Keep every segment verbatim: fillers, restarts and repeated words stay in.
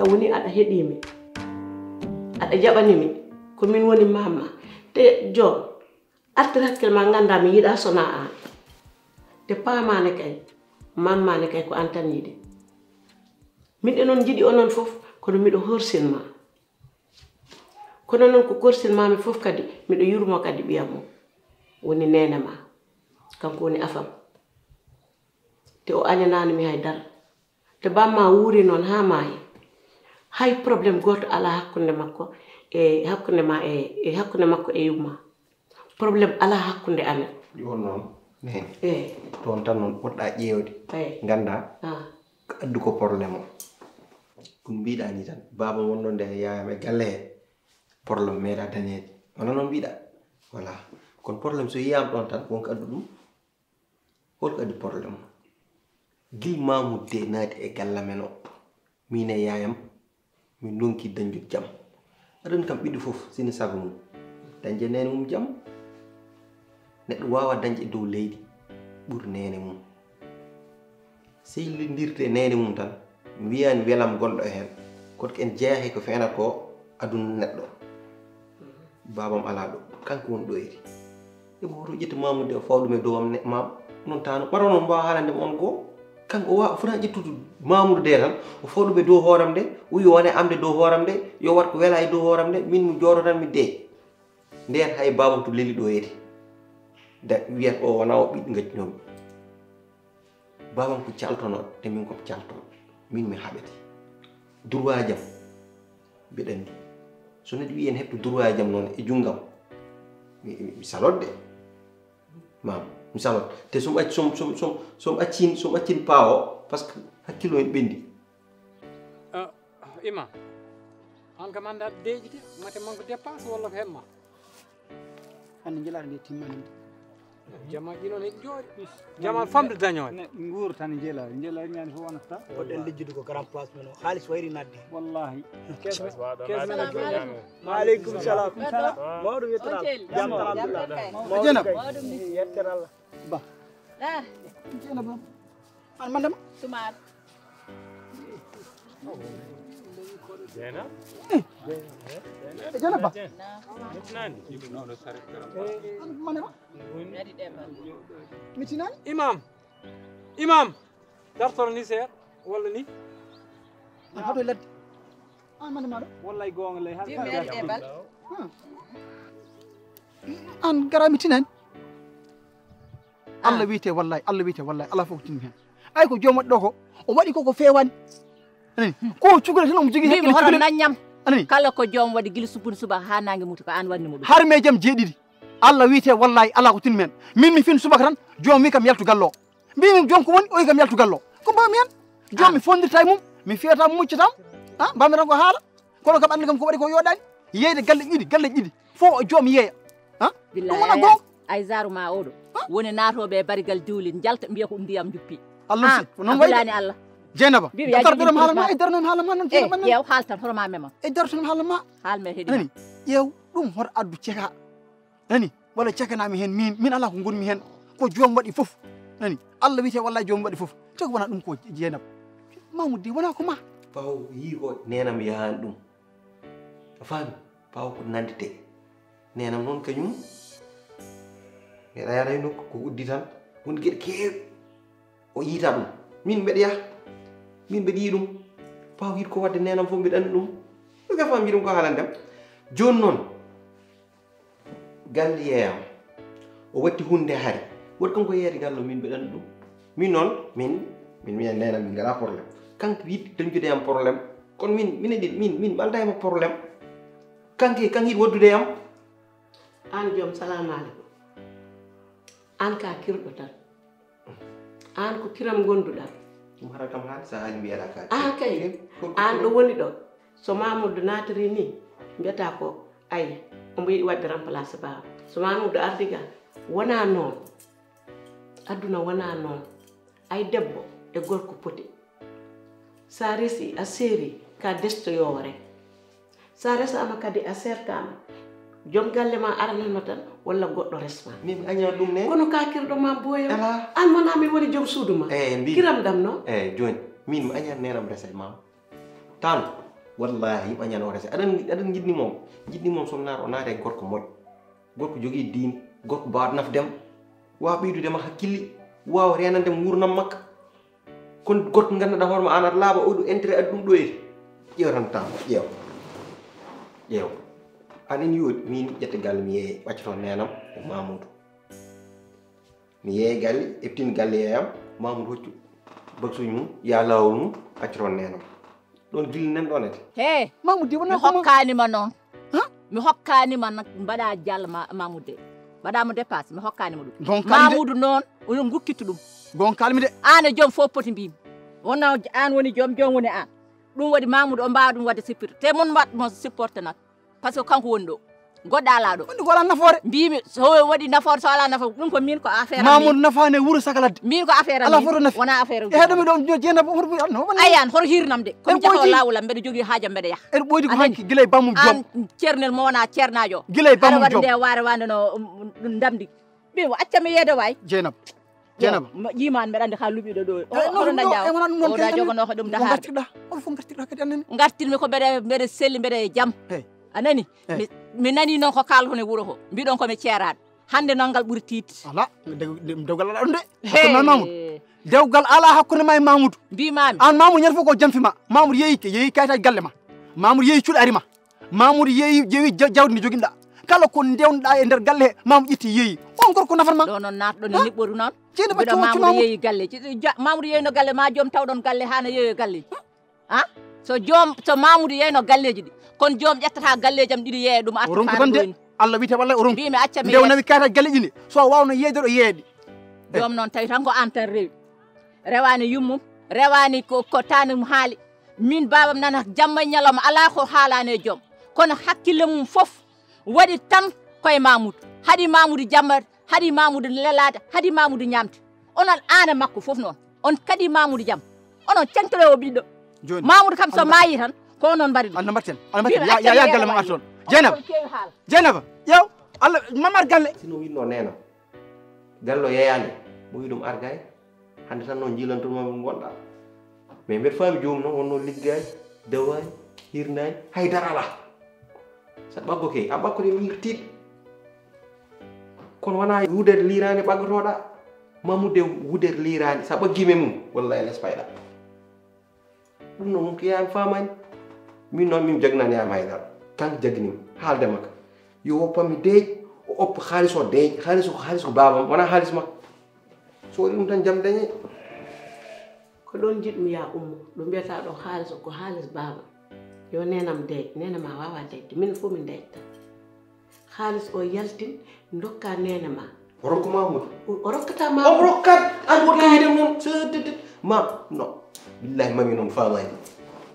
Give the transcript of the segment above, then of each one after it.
A woni aɗa heɗii mi, aɗa jaɓani mi, ko min woni maam ma. Te joom, artir hakkil ma, ngannda mi yiɗa sona aan. Te paamaane kay, maam ma ne kay ko aan tan yiɗi. Min e noon njiɗi onon fof, kono miɗo horsin ma. Kono noon ko korsin maami fof kadi, miɗo yurmo kadi ɓiyam mum. Woni neene ma. Kanko woni afam. Te o añanaani mi hay dara. Te bamma wuuri noon haa maayi. Hay problème gooto alaa hakkunde makko e hakkunde ma e, e hakkunde makko e yumma. Problème alaa hakkunde amen. Ɗi on noon, neheen. Eey. Toon tan noon poɗɗa ƴeewde. Eey. Ngannda, ah, ko addu ko problème o. Ko mbiɗa ni tan, baaba wonno nde yaayam e galle he, problème meeɗa dañeede. Wona noon mbiɗa? Voilà. Kono problème so yiyaama ɗoon tan, won ko addu ɗum. Holko addi problème o? Gil Mamoudou de naati e galla men o, min e yaayam, min ndonki dañde jam. Aɗa anndi kam ɓiɗɗo fof, sini sago mum, dañde neene mum jam. Neɗɗo waawa dañde e dow leydi ɓuri neene mum. Sehlindirde e neene mum tan, mi wiyaani welam gonɗo heen. Kono ko en jeyaa he ko feeñata ko aduna neɗɗo. Baabam alaa ɗo, kanko woni ɗo eri. Ebo hoto ƴettu Mamoudou de, o fawa ɗum e dow am ne, maam. Noon taano, ɓaɗa noon mbaawa haalande mo on goo. Kanko o wa-, o fota ƴettude Mamoudou de tan, o fawa ɗum e dow hooram de, o wi o wona am de dow hooram de, yo waɗ ko wela e dow hooram de, min mi jooɗo tan mi de. Ndeen hay baabam to leli ɗo eri. Da wiyat o wona o ɓiɗɗo ngaccinoomi. Baabam ko caltonooɗo, te min ko caltooɗo. Min mi haɓete. Droit jam, mbiɗa anndi. So neɗɗo wiyi en heɓto droit jam noon e junngam, mi, mi, mi salot de. Maam, mi salot. Te so mi acc-, so mi, so mi, so mi, so mi accin, so mi accin paawo, parce que hakkillo en ɓenndi. Ah, imam, aan kam anndaa deeƴi de, mate manque dépense walla ko heɓ ma? Hannde njilaa nde timmani. Jama ɗi noon eɗi jooɗi. Jama famde dañoode. Ne, nguur tan njela, njela ñaani fof wonata. Poɗɗen lijjude ko grand place men o. Haalis wayri nadde. Wallahi. Kees men, kees men. Assalamu aleykum. Wa aleykum salam. Salam. Mawɗo wiyetee lan? On jel-, jam tan, on jel-, alhamdulillah. Kay. Mawɗo kay. Yettere Allah. Ba. Ah. Jeena ba. An man dama? Sumaar. Jeena? Eh. Jeena ba? Naam. An man dama? Mi tinaani? Imam. Imam. Dartoro ni seer walla ni? An haɗo ladde. An man dama ɗo? Wallay goonga lay. Jimmi ari e bal. Hmm. An gara mi tinaani? Allah wiyetee wallahi, Allah wiyetee wallahi, alaa fof ko tinmi heen. Ay ko joom waɗi ɗo ko, o waɗi ko ko feewaani. Anani? Ko cukalel tan omo jogii hakkille, hoto cukalel. Naññam. Anani? Kala ko joom waɗi gila subbude subaka haa naange muta ko aan waɗni mo ɗum. Har me jam jeeɗiɗi. Allah wiyetee wallahi, alaa ko tinmi heen. Min mi fin subaka tan, joom wi kam yaltu galle o. Mbimi joom ko woni, o wi kam yaltu galle o. Ko mbawmi heen? Joom mi fondirta e mum, mi fiyata mo, muccata mo. Ha, mbawmi tan ko haala. Kono kam anndi kam ko waɗi ko yooɗaani. Yeeyde galle ɗiɗi, galle ɗiɗi. Fof o joom yeeya. Ha? Ɗum wona goonga. Ay zaru ma oɗo. Ha? Woni naatooɓe e barigal diwlin, njalta mbiya ko ndiyam njuppi. Allah si, ko noon wayi de. Hulani Allah. Jeynaba, mbiɗa yaa kar jogi dara haala ma, e dara noon haala ma noon, eh, Jeynaba noon. Ƴeew, haal tan, hoto ma mema. E dara tan haala ma. Haal me heɗi. Nani? Ƴeew, ɗum hoto addu ceka. Nani? Walla cekanami heen min, min alaa ko ngonmi heen. Ko joom waɗi fof. Nani? Allah wiyetee wallahi joom waɗi fof. Te ko wona ɗum ko Jeynaba. Mamoudou de wona ko ma. Ɓaawo yii ko neenam yahaani ɗum. A faami? Ɓaawo ko nannditee. Neenam noon kañum, meeɗa yaada e nokku, ko uddi tan. Woni geɗe keewi. O yiita ɗum. Min mbeɗa yaha. Min mbeɗa yiya ɗum. Ɓaawo yiɗ ko waɗde neenam fof mbeɗa anndi ɗum. Ɗum ka faami ɗum ko haalande am. Jooni noon, galle yeeyaama. O watti huunde hari. Woto kanko yeeyde galle o, min mbeɗa anndi ɗum. Min noon, min, min, min e neenam, min ngalaa problème. Kanko yiɗi dañdude e am problème. Kono min, min e ɗin, min, min mi aldaa e makko problème. Kanko, kanko yiɗi waɗdude e am. Aan joom, salaamu aleykum. Aan ka kirɗo tan. Aan ko kiram ngonduɗaa. Ɗum hara kam haali, so a haali mbiyaɗa ka. Ah, kay. Aan ɗo woni ɗo. So Mamoudou naatiri ni, mbiyata ko, ay, omo yiɗi waɗde remplacé baaba. So Mamoudou ardi ga, wona noon. Aduna wona noon. Ay debbo e gorko poti. Sa resi, a seeri, ka desto yo o rek. Sa resaama kadi, a sertaama, joom galle ma arananma tan, walla goɗɗo resma. Min mi añaa ɗum ne. Kono ka kirɗo ma booyam. Alaa. An wona min woni joom suudu ma. Eh, mbi-, kiram ɗam no? Eh, jooni, min mi añaa nenam resa e maam. Tan, Wallahi, yimɓe ñande o rese. Aɗan, aɗan jiɗni moom. Jiɗni moom, so naata, o naata e gorko moƴƴo. Gorko jogii diine, gorko baawɗo nafde ma. Waawa ɓeydude ma hakkille, waawa reenande ma nguurndam makka. Kono gorko ngannduɗaa hoore ma, aan aɗa laaɓa, oɗo intérêt addi ɗum ɗo eti. Ƴeew tan taama, ƴeew. Ƴeew. Aan ene yooɗi, min ƴetta galle mi yeeya, ɓacca toon neenam e Mamoudou. Mi yeeya galle, eptin galle yeeyam, Mamoudou hoccu baksuuji mum, yaa laawol mum, ɓacca toon neenam. Ɗon gilli nan ɗon ete. He, Mamoudou, wona mi ko mo- hokkaani ma noon. Huh? Mi hokkaani ma nak mbaɗa jall ma, Mamoudou de. Mbaɗa mo dépasse, mi hokkaani ma ɗum. Gonka mi de. Mamoudou noon, onon gukkittu ɗum. Gonka mi de. Aan e joom fof poti mbiimi. Wonno aan woni joom, joom woni aan. Ɗum waɗi Mamoudou o mbaawa ɗum waɗde sippirde. Te mon mbaɗ mo supporté nak. Par ce que kanko woni ɗo. Goɗɗo alaa ɗo. Wonde ko alaa nafoore. Mbiimi so waɗi nafoore, so alaa nafoore. Ɗum ko min ko affaire am. Mamoudou nafaani e wuro Sakaladde. Min ko affaire am. Alaa foto nafi. Wona affaire am. E heɗo mi ɗo, no Jeynaba, hoto mi, no, wona. Ayan, hoto hirnam de. Ko mi jahoowo laawol am, mbeɗa jogii haaju am, mbeɗa yaha. Eɗo ɓoydi ko hanki, gila e bammum joom. An ceernel mo wona ceernaajo. Gila e bammum joom. Aɗa waɗa nde waare wande no, mm, ɗum ndamdi. Mbiimi, acca mi yeede waay. Jeynaba. Jeynaba. Jiimaani mbeɗa anndi ka luɓiɗo ɗo. O, eh, no, hoto dañɗa o? E wona ɗum noon. O da jogonoo ko ɗum dahaade. Ngartirɗa? Hol fof ngartirɗa kadi annene? Ngartirmi ko mbeɗa, mbeɗa selli, mbeɗa e jam. Hey. A nani? Hey. Mi, mi nani noon ko kaalton e wuro ko. Mbiɗon ko mi ceeraaɗo. Hannde noon ngal ɓuri tiiɗde. Alaa, dew-, dew-, dewgal alaa ɗum de. Hey. Hakkunde ma e Mamoudou. Dewgal alaa hakkunde ma e Mamoudou. Mbiimaami. Aan Mamoudou ñande fof ko jamfi ma. Mamoudou yeeyi, yeeyi kayitaaji galle ma. Mamoudou yeeyi cuuɗi ari ma. Mamoudou yeeyi, ƴeewi ja-, jawdi ndi joginɗa. Kala ko ndewnoɗa e nder galle he, Mamoudou ƴetti yeeyi. On gorko nafan ma. Ɗo noon naatɗon e niɓɓoru noon. Ceerno Bacci, mbiɗo Mamoudou yeeyi galleji. Ja-, Mamoudou yeeyno galle ma, joom tawɗon galle hana yeeyo galleji. Ha? So joom, so Mamoudou yeeyno galleji ɗi, kono joom ƴettata galleji am ɗiɗi yeeya ɗum arta. O ronku tan de. Allah wiyete wallay o ronku. Mbiimi acca mi. Nde o nawi kayitaji galleji ɗi, so wawno yeeyde ɗo yeeya ɗi. Joom noon tawi tan ko an tan rewi. Rewani yummum, rewani ko, ko tanum haali. Min babam nana jamma e ñalawma, alaa ko haalani e joom. Kono hakkille mum fof waɗi tan koye Mamoudou. Haɗi Mamoudou jamma, haɗi Mamoudou lelaade, haɗi Mamoudou ñaamde. Onon aan e makko fof noon. On kadi Mamoudou jam. Onon cañtoro o ɓiɗɗo. Jooni. Mamoudou kam so maayi tan, ko onon mbaɗi ɗum. Anna mbatten. Anna mbatten. Ya, ya, ya galle ma arton. Jeynaba. Jeynaba. Yow, Allah, mamar galle. Sino winno nena. Gallo yeeyaani, mo wi ɗum argaay. Hannde tan noon njiilanton ma ɓe ngonɗa. Mais mbeɗa faami joomum noon wonno liggaay, dawaay, hirnaay, hay dara alaa. Sa ɓaggo kay, a ɓakko de mi tiit. Kono wona wudere liiraande ɓaggotoɗa. Mamoudou de wudere liiraande, sa ɓaggi me mum, wallahi les payɗa. Ɗum noon ko yaami faamaani. Min noon min jagnani yaami haydara. Kanko jagni mi. Haalde makka. Yo woppanmi deeƴ, o oppa haalis o deeƴ. Haalis o ko haalis ko baabam, wona haalis makko. So waɗi ɗum tan jam dañe. Ko ɗon njiɗmi ya ummo. Ɗo mbiyata ɗo haalis o ko haalis baabam. Yo nenam deeƴ. Nena ma wawa deeƴde. Min fof min deeƴta. Haalis o yaltin, ndokka neene ma. O rokka Mamoudou. O, o rokkata Mamoudou. O rokkat. An wonta yiɗem noon. Seededet. Ma, no. Billahi mami noon faamaani.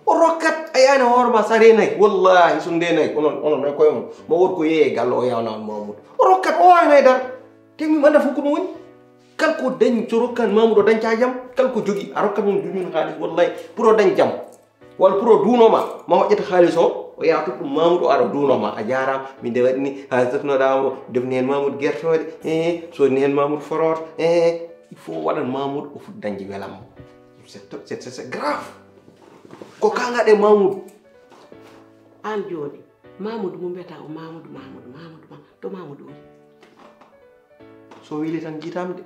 O rokkat. A yaani hoore ma sare nayi. Wallahi so nde nayi. Onon, onon e koye mon. Ma won ko yeeye galle o yawna on Mamoudou. O rokkat. O waawna e dar. Te mi annda fof ko ɗum woni. Kala ko dañ, so rokkan Mamoudou o dañca jam. Kala ko jogi. A rokkat mum duñum haalis. Wallahi. Pour o dañ jam. Walla pour o duuno ma, ma hoƴƴata haalis o, o yaha totta ɗum Mamoudou o ara o duuno ma. A jaaraama, min nde waɗi ni, haalis defnoɗa o, defni heen Mamoudou gertooɗe, eh, sodni heen Mamoudou foroto, eh, il faut waɗan Mamoudou o foti dañde welam. C'est, c'est, c'est, c'est grave. Ko kaŋŋaɗe Mamoudou. Aan jooni, Mamoudou mo mbiyata o Mamoudou, Mamoudou, Mamoudou, ma, to Mamoudou woni? So weli tan jiitam de.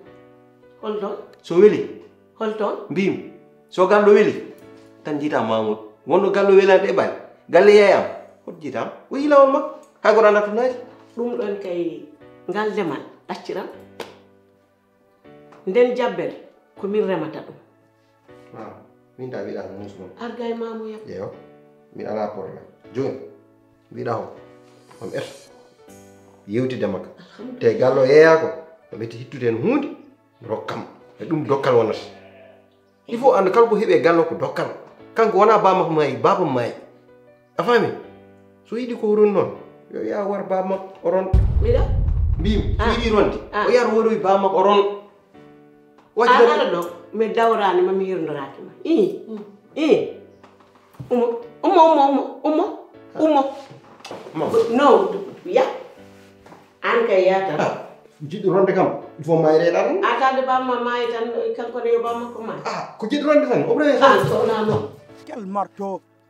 Hol toon? So weli? Hol toon? Mbimi, so gallo weli, tan jiita Mamoudou. Wonno gallo welani ɗe ɓaali. Galle yeeyam. Hoto jiitam. O yi lawol makko. Hay goto anndaa to naati. Ɗum ɗon kay ngal demal ɗacciram. Nden jabbere ko min remata ɗum. Ah, min da mbiɗa ko muusu ɗum. Arga e Mamoudou yam. Yeeyo. Min alaa problème. Jooni, mbiɗa ho. On et. Yewtide makka. Alhamdulillah. Te gallo yeeya ko. O ɓetti hittude heen huunde. Rokkam. E ɗum dokkal wonata. Il faut annda kala ko heɓi e galle o ko dokkal. Kanko wona ba makko maayi, baaba maayi. A faami? So yiɗi ko ron noon, yo yaa war baaba makko o ron. Mbiɗa? Mbimi, so yiɗi ronde, o yar worowi baaba makko o ron. Wacci a ron. Ara ɗo, mi dawraani ma, mi hirnoraaki ma. Ii, ii. Ummo, ummo, ummo, ummo, ummo. Ummo. No, ya. Aan kay yaa tan. Ah, jiɗɗo ronde kam, il faut maayre ɗa tan. A taade baaba ma maayi tan, kanko ne yo baaba makko maayi. Ah, ko jiɗɗo ronde tan, o ɓuri. Ah, so wonaa noon. Quel marteau.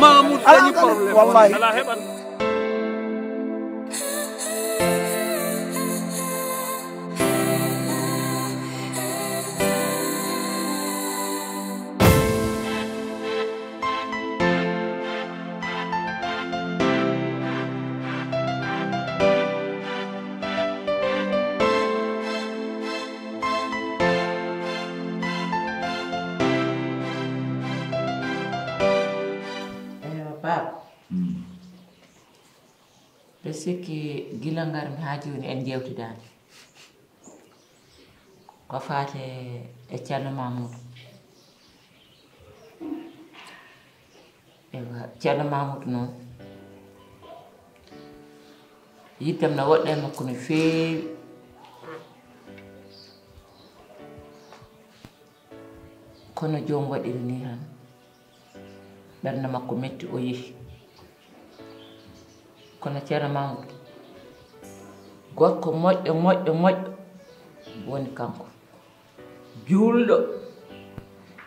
Mamoudou dañi problème. Wallahi. Ala heɓan. Ewa, Pape. Mbe sikki gila ngar mi haa jooni en jewtidaani. Ko faate e Ceerno Mamoudou. Ewa, Ceerno Mamoudou noon, yiddam na woɗɗa e makko no feewi. Kono joom waɗiri ni tan, ɓernde makko metti, o yehi. Kono Ceerno Mamoudou, gorko moƴƴo, moƴƴo, moƴƴo woni kanko. Juulɗo,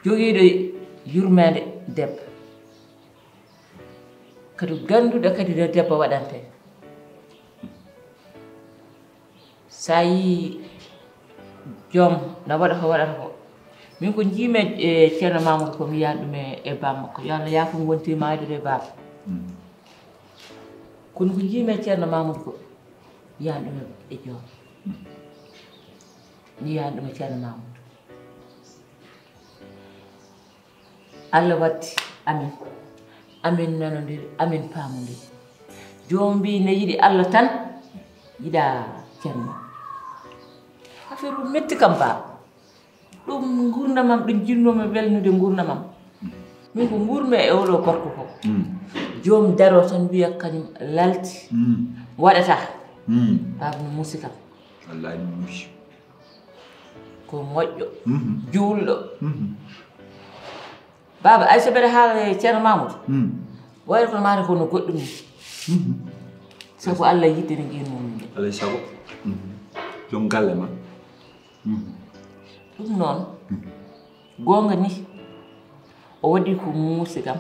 jogiiɗo yurmeende debbo. Kadi gannduɗo kadi no debbo waɗante. Sa yii joom na waɗa ko waɗata ko, Min ko njiimi e Ceerno Mamoudou ko mi yiyaani ɗum e, e baaba makko. Yo Allah yaafo mo wonti maayde e baaba. Kono ko njiimi e Ceerno Mamoudou ko mi yiyaani ɗum e joom. Mi yiyaani ɗum e Ceerno Mamoudou. Allah waddi amin. Amin nanondiri, amin paamondiri. Joom mbi ne yiɗi Allah tan, yiɗa Ceerno. Affaire o metti kam baaba. Ɗum ngurnamam, ɗum jinnoomi welnude ngurnamam. Min ko nguurmi e oɗo gorko ko. Joom daro tan wiya kañum lalti. Waɗata. Baaba no muusi kam. Wallahi no muusi. Ko moƴƴo. Juulɗo. Baaba, ay so mbeɗa haala e Ceerno Mamoudou, wayata kono mata kono goɗɗum ni. Sabu Allah yiɗde no ngiirnoo min. Alay sago. Joom galle ma. Ɗum noon, goonga ni, o waɗi ko muusi kam.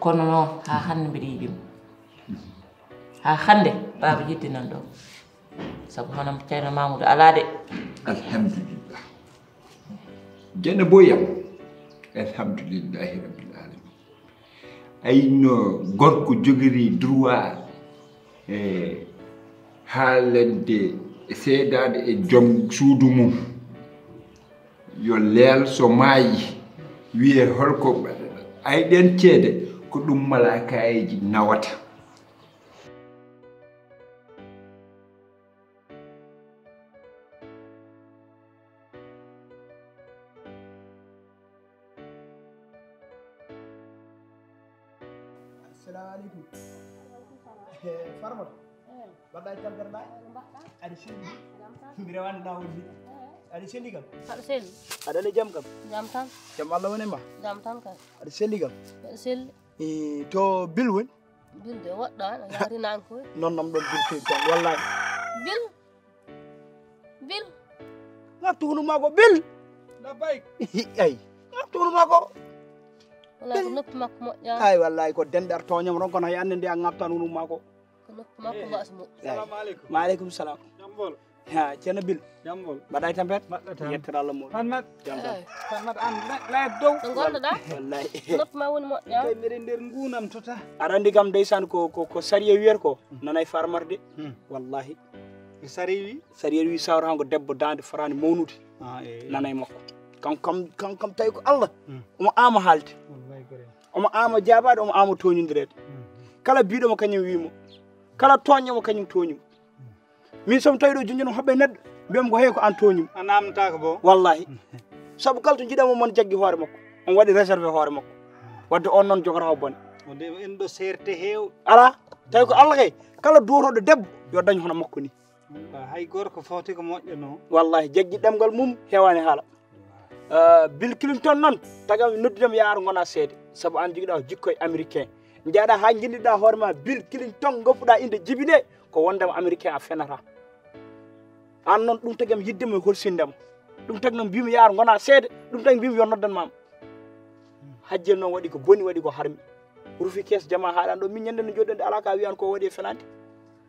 Kono noon, haa hannde mbiɗa yiɗi mo. Haa hannde, baaba yettinan ɗo. Sabu hono Ceerno Mamoudou alaa de. Alhamdulillah. Jene boyam. Alhamdulillahi rabbil alamin. Ay no gorko jogiri droit e haalande e seedaade e joom suudu mum. Yo leel so maayi, wiye holko ay ɗeen ceede, ko ɗum malaakaaji nawata. Assalamu aleykum. Eh, Farmata. Mbaɗɗa e tampere ɗa? Aɗa selli? Mbi rewani lawol ni. Aɗa selli kam? Aɗa selli? Aɗa le jam kam? Jam tan. Jam Allah woni ma? Jam tan kay. Aɗa selli kam? Aɗa selli? Eh, to Bil woni? Bil de woɗɗo an, a yaari nan koy. Non nam ɗon Bil koy tan, wallahi. Bil? Bil? Ŋattu hunu mako, Bil! Labbayk. Ay, ŋattu hunu mako. Wala ko noppi makko moƴƴa. Ay, wallahi ko denɗer tooñam ron kono hay annde nde a ŋattan hunu mako. Ko noppi makko mbasi moƴƴi. Salamu aleykum. Wa aleykum salam. Jambol. Ha, Ceerno Bil. Jambol. Mbaɗa e tampere? Mbaɗɗa tan. Yettere Allah moɗon. Fatmat. Jam tan. Fatmat an la dow. Ɗo gonɗo ɗa? Wallahi. Noppi ma woni moƴƴa. Kay mbiɗen nder ngunam tota. Aɗa andi kam ndeysaan ko, ko, ko sariya wiyata ko. Nanay Farmata de. Wallahi. Ko sariya wi? Sariya wi sawra hanko debbo dande farani mawnude. Ah, eh. Nanay makko. Kam, kam, kam, kam tawi ko Allah. Omo ama haalde. Wallahi ko rem. Omo ama jaabaade, omo ama tooñondireede. Kala biiɗo mo kañum wii mo. Kala tooñɗo mo kañum tooñi mo. Min so mi tawi ɗo jonjano hoɓɓe neɗɗo, mbiyam ko hey ko an tooñi mo. A namnataako bo? Wallahi. Sabu kala to njiɗamo mon jaggi hoore makko. On waɗi réservé hoore makko. Wadde on noon jogata ko bone. O de en ɗo seerte heew. Ala, tawi ko Allah kay. Kala duwotoɗo debbo, yo dañ hono makko ni. Hay gorko foti ko moƴƴo no. Wallahi, jaggi ɗemngal mum, heewani haala. Ah, Bill Clinton noon, tagam noddudam yaar ngona seede. Sabu an jogiɗa jikkoye américain. Njaɗa ha jilliɗa hoore ma Bill Clinton, goppuɗa inde jibi nde, ko wondema américain a fenata. An noon ɗum tagi am yiddema e holsindema. Ɗum tagi noon mbimi yaar ngona seede, ɗum tagi mbimi yo noddan mama. Hajjel noon waɗi ko boni, waɗi ko harmi. Rufi kees jama haaɗan ɗo, min ñande no joɗɗen ɗo ala ka wiyan ko waɗi e fenade.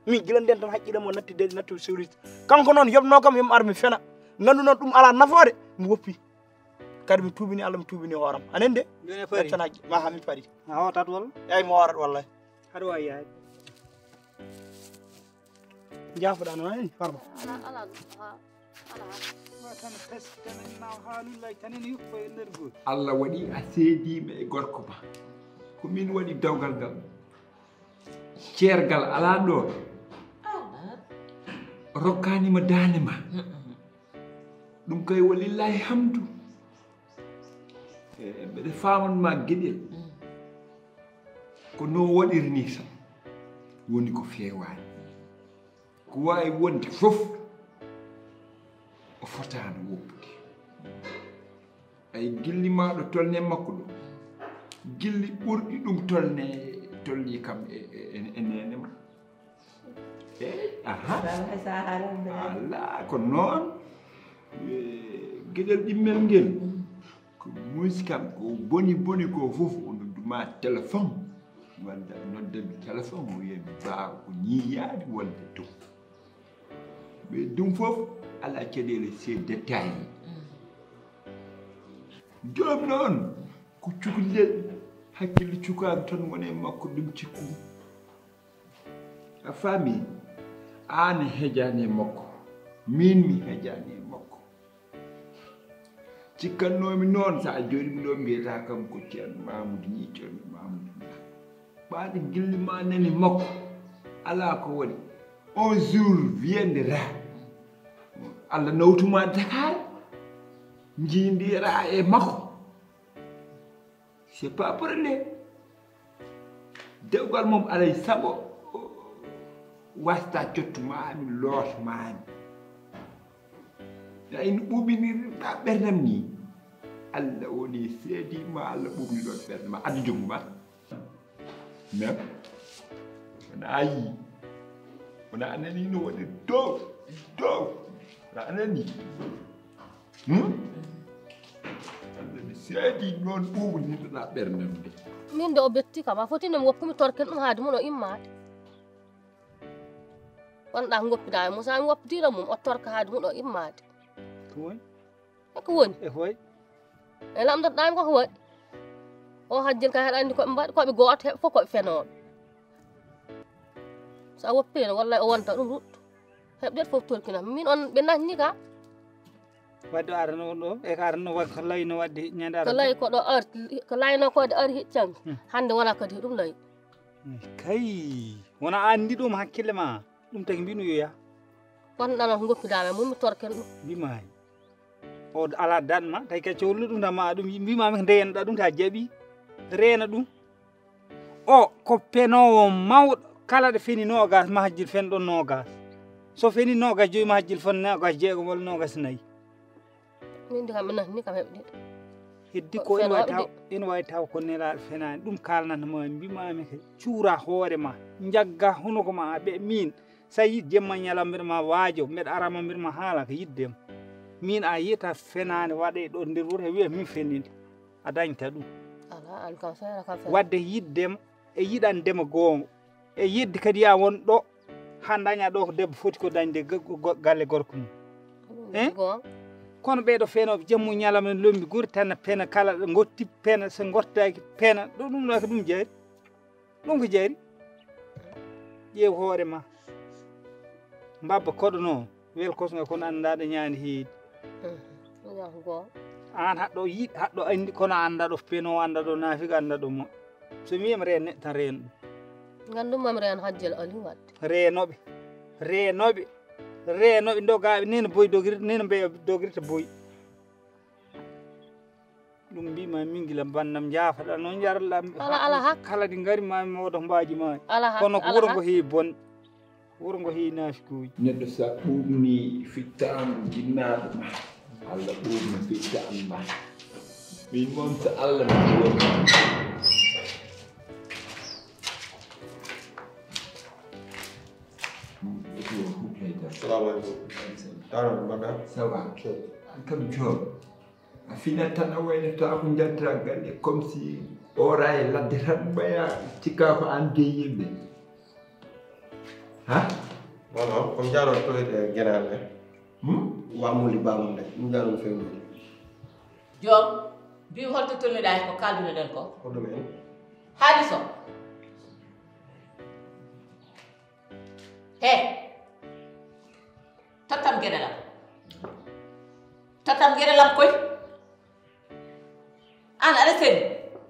Min gila nden tan haqqille mo natti de, natti sewriti. Kanko noon yoɓno kam yomi ar mi fena. Ngandu noon ɗum ala nafoore, mi woppi. Kadi mi tuubini Allah, mi tuubini hooram. Anen de? Mbiɗa fari. Ɓettanaji. Ma ha mi fari. A hootat walla? Eyyi, mi hoorat wallahi. Haɗa wawi yaade. Jaafoɗa noon, ani, Farba? Ala, ala, ha, ala, ha. Wa tan pes, tan en naw haalul lay, tan en yuɓɓo e nder gol. Allah waɗi a seediima e gorko ma. Ko min waɗi dawgal ngal. Ceergal alaa ɗo. Rokkaani ma daande ma. Ɗum kay walillahi hamdu. E, mbeɗa faaman ma geɗel. Ko no waɗiri ni tan. Woni ko feewaani. Ko waawi wonde fof, o fotaano woppude. Ay gilli ma ɗo tolne makko ɗo. Gilli ɓurɗi ɗum tolne, tolni kam e, e, e, e neene ma. Eey, aha. Baba, hay sa haalande. Ala, ko noon. E, geɗel ɗimmel ngel. Ko muusi kam, ko boni boni ko fof, o nodduma téléphone. Walla noddami téléphone, o wiya mi baawa ko ñiiyaade walla dow. Mais ɗum fof, ala caɗeele, c'est détaillé. Joom noon ko cukalel, hakkille cukaagu tan woni e makko, ɗum cikku. A faami? Aan a hejaani e makko, miin mi hejaani e makko. Cikkannoomi noon, so a jooɗiima ɗo, mbiyata kam ko Ceerno Mamudu ni, Ceerno Mamudu ni. Ɓaade gilli ma nani makko, alaa ko waɗi. Un jour viendra, Allah nawtuma Dakar, njiidira e makko. C'est pas problème. Dewgal mum alay sago wasta cottu maami, loot maami. Ya in ɓuɓinirɗa ɓerdam ni. Allah woni seedi ma, Allah ɓuɓni ɗon ɓerdam ma. Addu jommu ma. Même. Wona ayi. Wona anani no waɗi dow. Dow. Wona anani. Hmm? Allah mi seedi noon ɓuuɓu ni ɗa ɓerdam de. Min de o betti kam, a foti nde mi woppumi torken ɗum haade mum o immaade. Wonɗa ko ngoppiɗa e mum, so a ngoppitiiɗo mum, o torka haade mum o immaade. Ko woni? E ko woni? E ko waɗi? E lamndotoɗaami ko ko waɗi. O hajjel kay haɗa anndi ko ɓe mbaɗi, ko ɓe gooto heɓe fof ko ɓe fenooɓe. So a woppiino, wallay o wonta ɗum ruɗɗo. Heɓde fof torkinam. Min on ɓe nahni ka. Wadde o arano ɗo, e ko arano wa-, ko layno wadde ñande Ko arano. Lay ko ɗo arti, ko layno ko de ari hiccan. Hmm. Hannde wona kadi ɗum lay. Hmm, kay, wona anndi ɗum hakkille ma. Ɗum tagi mbinu yo yah. Kono ɗano ko ngoppiɗa men, mum mi torken ɗum. Mbima hay. O ala dan ma, tawi ka cowlu ɗum tan ma ɗum, mbima men ko ndeyenɗa ɗum, ta jaɓi. Reena ɗum. O ko penoowo mawɗo, kala ɗo feni noogas, mahajjil fen ɗon noogas. So feni noogas joyi, mahajjil fen noogas jeego walla noogas nayi. Min de kam, mi nahni kam heɓde. Heddi ko ene wawi taw, ene wawi taw ko nelaaɗo fenaani. Ɗum kaalnata ma, mbimami ko cuura hoore ma, njagga hunuko ma, ɓe min, so a yiɗi jemma ñalawma mbiɗa ma waajo, mbeɗa arama mbiɗa ma haala ko yiɗdema. Min a yiyata fenaande waɗe ɗo nder wuro he wiya min feninde. A dañta ɗum. Ala, an kam feere kam feere. Wadde yiɗdema e yiɗandema goonga. E yidde kadi ya won ɗo, ha daña ɗo ko debbo foti ko dañde g-, g-, galle gorko mum. Ɗum eh? Goonga. Kono ɓeeɗo fenooɓe jammu ñalawma en lombi guri tan pena kala ɗo gotti pena, so gottaaki pena. Ɗo ɗum ɗo ko ɗum jaari. Ɗum ko jaari. Ƴeew hoore ma. Mbabba koɗono. Wel kosnga kono anndaɗo ñaani heedi. Ɗum ko goonga. Aan haɗɗo yiɗ, haɗɗo anndi, kono anndaɗo peno, anndaɗo naafik, anndaɗo mo. So mi wiyam reen neɗɗo tan reen ɗum. Nganndu mami reen hajjel ali waɗde. Reenoɓe. Reenoɓe. Reenoɓe ndogaaɓe nena boy dogirta, nena mbeya dogirta boy. Ɗum mbima min gila bannam jaafaɗa noon jaralɗa. Ala, ala hak. Kala ɗi ngari ma mi wodo mbaaji ma. Ala hak, kono ko ala wuro hak. Ngo heewi bon. Wuro ngo heewi naafikuuji. Neɗɗo sa ɓuuɓni fittaandu jinnaaɗo ma, Allah ɓuuɓna fittaandu ma. Min moom so Allah no woni. Salamu aleykum. Tawa no mbaɗɗa? Ça va. Kam joom. A finat tan a waynata ko njalta galle comme si ora e ladde tan ɓaya cikka ko an de yimɓe. Ha? Non, non, ko jaro to e genal ɓe. Hmm? Wa mulli bamum de, ɗum jaro no fewnde. Joom, mbi holto tolniɗa e ko kaldunoɗen ko? Ko ɗum en. Haali so. He. Tottam geɗe lam. Tottam geɗe lam koy. An aɗa seni.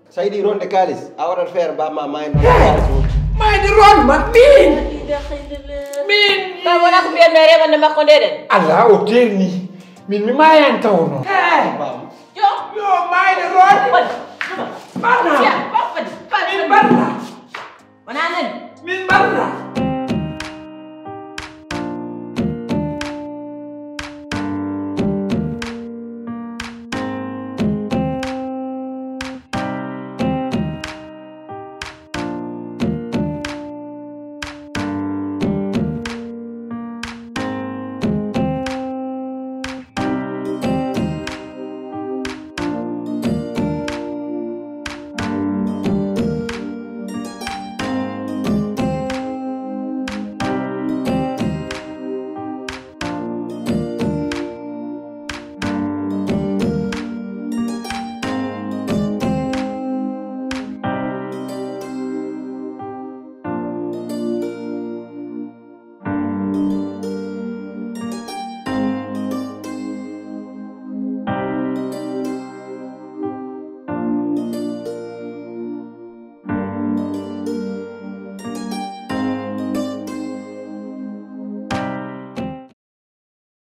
Sa yiɗi ronde kaalis, a waɗat feere ba ma mayde kaalis o. Mayde ron ma min. Min. Ka wona ko mbiyan mere wonde makko nde ɗen. Allah o terni. Min mi mayan taw non. He.